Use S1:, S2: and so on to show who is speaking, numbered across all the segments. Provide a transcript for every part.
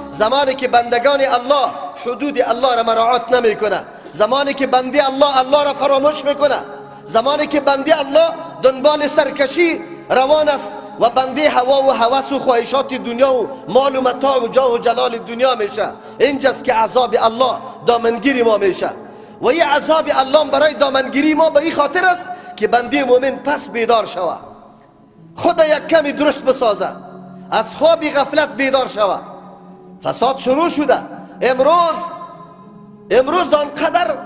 S1: زمانی که بندگان الله حدود الله را مراعات نمیکنه، زمانی که بندی الله الله را فراموش میکنه، زمانی که بندی الله دنبال سرکشی روان است و بندی هوا و هوس و خواهشات دنیا و مال و متاع و جاه و جلال دنیا میشه، اینجاست که عذاب الله دامنگیری ما میشه. و این عذاب الله برای دامنگیری ما به این خاطر است که بندی مؤمن پس بیدار شوه، خود یک کمی درست بسازه، از خواب غفلت بیدار شوه. فساد شروع شده. امروز آنقدر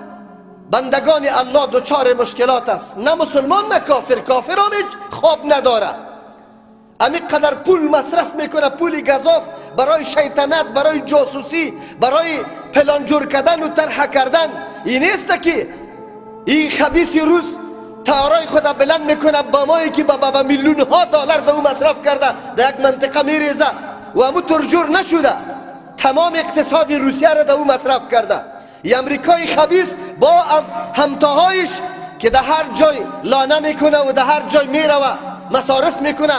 S1: بندگان الله دچار مشکلات است، نه مسلمان نه کافر، کافر هم هیچ خواب نداره، همین قدر پول مصرف میکنه، پول گزاف برای شیطنت، برای جاسوسی، برای پلان جور کردن و طرح کردن. این نیست که این خبیث روز تارای خود بلند میکنه با مایی که با میلیون ها دلار در او مصرف کرده، در یک منطقه میریزه و همون طور جور نشده، تمام اقتصاد روسیه را در او مصرف کرده. ای امریکای خبیث با همتاهایش که در هر جای لانه میکنه و در هر جای میروه مصارف میکنه،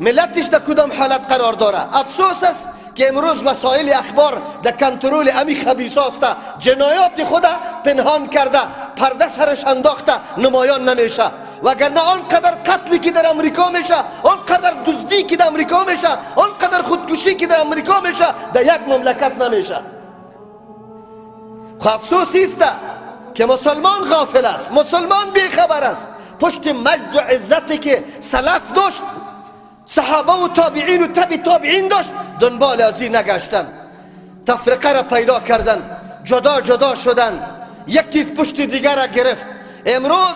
S1: ملتش در کدام حالت قرار داره؟ افسوس است که امروز وسایل اخبار در کنترل امی خبیث است، جنایات خود پنهان کرده، پرده سرش انداخته، نمایان نمیشه. وگرنه آنقدر قتلی که در امریکا میشه، آنقدر دزدی که در امریکا میشه، آنقدر خودکشی که در امریکا میشه، در یک مملکت نمیشه. خب افسوس است که مسلمان غافل است، مسلمان بیخبر است. پشت مجد و عزتی که سلف داشت، صحابه و تابعین و تبع تابعین داشت، دنبال از این نگشتن، تفرقه را پیدا کردن، جدا جدا شدن، یکی پشت دیگر را گرفت. امروز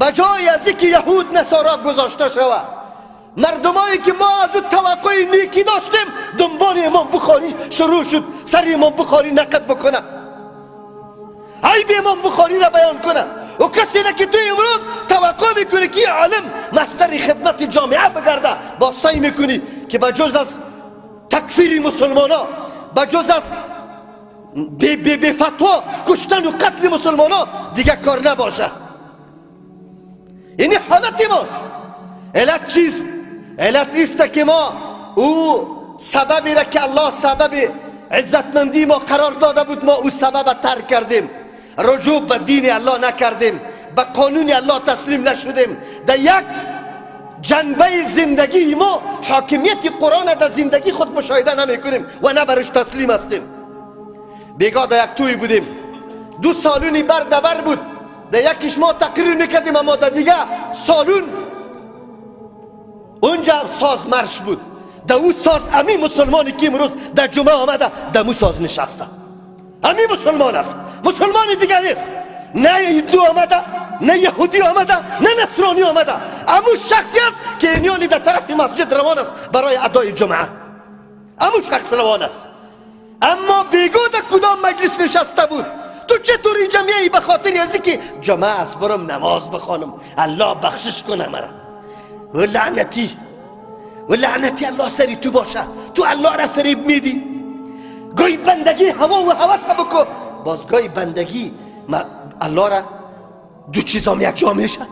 S1: بجای از اینکه یهود نصارا گذاشته شوه، مردمایی که ما از او توقع نیکی داشتیم دنبال امام بخاری شروع شد، سر امام بخاری نقد بکنه، عیب امام بخاری را بیان کنه. و کسی را که تو امروز توقع میکنی که عالم مصدر خدمت جامعه بگرده، با سعی میکنی که بجز از تکفیر مسلمان ها، بجز از بی بی بی فتوا کشتن و قتل مسلمان ها دیگه کار نباشه. یعنی حالت ماست. علت چیست؟ علت است که ما او سببی را که الله سبب عزتمندی ما قرار داده بود، ما او سبب ترک کردیم، رجوع به دین الله نکردیم، به قانون الله تسلیم نشدیم. در یک جنبه زندگی ما حاکمیت قرآن در زندگی خود مشاهده نمی کنیم و نه برش تسلیم هستیم. بیگاه در یک توی بودیم، دو سالونی بر دبر بود، در یکیش ما تقریر میکردیم، اما در دیگه سالون اونجا ساز مرش بود. در او ساز امی مسلمانی که امروز در جمعه آمده در مو ساز نشسته، امی مسلمان است، مسلمان دیگه نیست. نه هندو آمده، نه یهودی آمده، نه نصرانی آمده، امو شخصی است که اینیالی در طرف مسجد روان است برای ادای جمعه، امو شخص روان است. اما بیگو در کدام مجلس نشسته بود؟ تو چطور اینجا میایی به خاطر از اینکه جمعه است برم نماز بخوانم، الله بخشش کنه مرا؟ و لعنتی، و لعنتی الله سری تو باشه، تو الله را فریب میدی. گاهی بندگی هوا و هوس بکو، باز گاهی بندگی الله را دو چیزام یک جا میشه.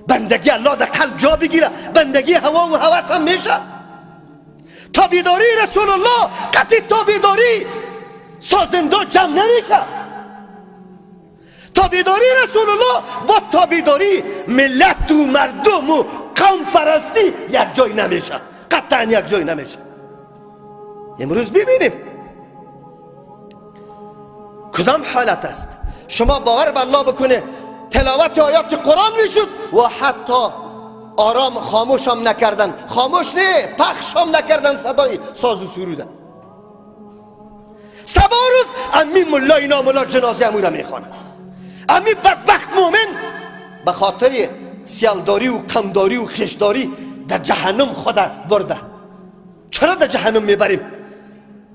S1: بندگی الله در قلب جا بگیره، بندگی هوا و هوس هم میشه. تابعداری رسول الله قطعی تابعداری سازنده جمع نمیشه. تابعداری رسول الله با تابعداری ملت و مردم و قوم پرستی یک جای نمیشه، قطعا یک جای نمیشه. امروز ببینیم کدام حالت است. شما باور به الله بکنه تلاوت آیات قرآن میشد و حتی آرام خاموش هم نکردن، خاموش نه، پخش هم نکردن صدای ساز و سروده. سبا روز امی ملای ناملا جنازه امو را میخوانه. امی بدبخت مومن به خاطر سیالداری و کمداری و خشداری در جهنم خود برده. چرا در جهنم میبریم؟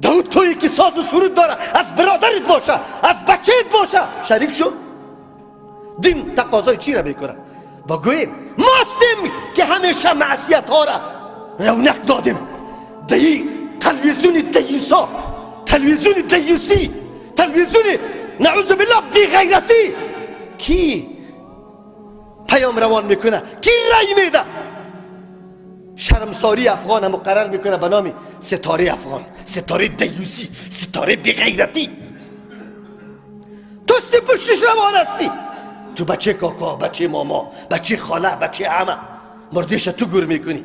S1: داود تویی که ساز و سرود داره، از برادرت باشه، از بچهت باشه، شریک شو. دین تقاضای چی را میکنه؟ با گوییم ماستیم که همیشه معصیت ها را رونق دادیم. دی تلویزیون دیوسا، تلویزیون دیوسی، تلویزیون نعوذ بالله بی غیرتی، کی پیام روان میکنه؟ کی رای میده؟ شرمساری افغان مقرر میکنه به نام ستاره افغان، ستاره دیوسی، ستاره بغیرتی. توستی پشتش روان هستی. تو بچه کاکا، بچه ماما، بچه خاله، بچه عمه، مردش تو گور میکنی.